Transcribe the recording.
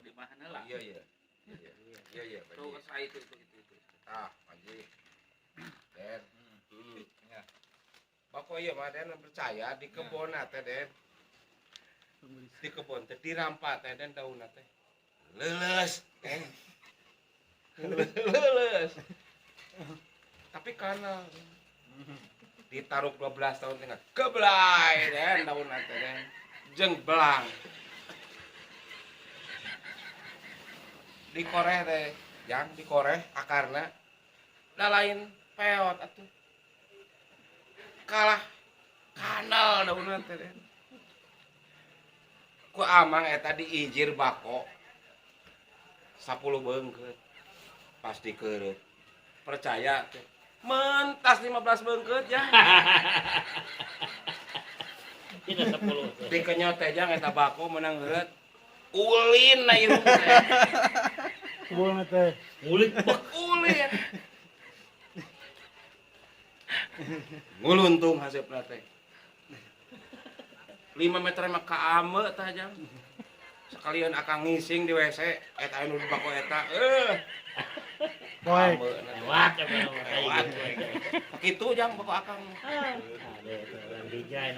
Di mana lah. Iya iya. Iya iya iya, Pak Tuh Ji. Saya itu. Ah, Pak Ji. Den. Ya. Bako ieu mah Den percaya di kebon teh Den. Di kebon teh dirampa teh Den daunna teh. Leuleus, Den. Leuleus. Tapi karena ditaruh 12 tahun tinggal geblay Den daunna teh Den. Jeung belang. Dikoreh teh, jang dikoreh akarna. Da lain peot atuh. Kalah kanal daunna teh Den. Ku amang eta diijir bako 10 beungkeut. Pas dikeureup. Percaya teh. Mentas 15 beungkeut ya. Ini 10. Dikenyot teh jang eta bako menang heureut. Ulin na irung teh. Kebun teh. Ngulik bek. Ulin. Nguluntung haseupna teh. 5 meter mah kaame tah jang. Sekalian akang ngising di WC eta anu di bako eta. Poek. Kaame na teh. Lewat ya. Lewat. Kitu jang bako akang. Ada itu orang bijai.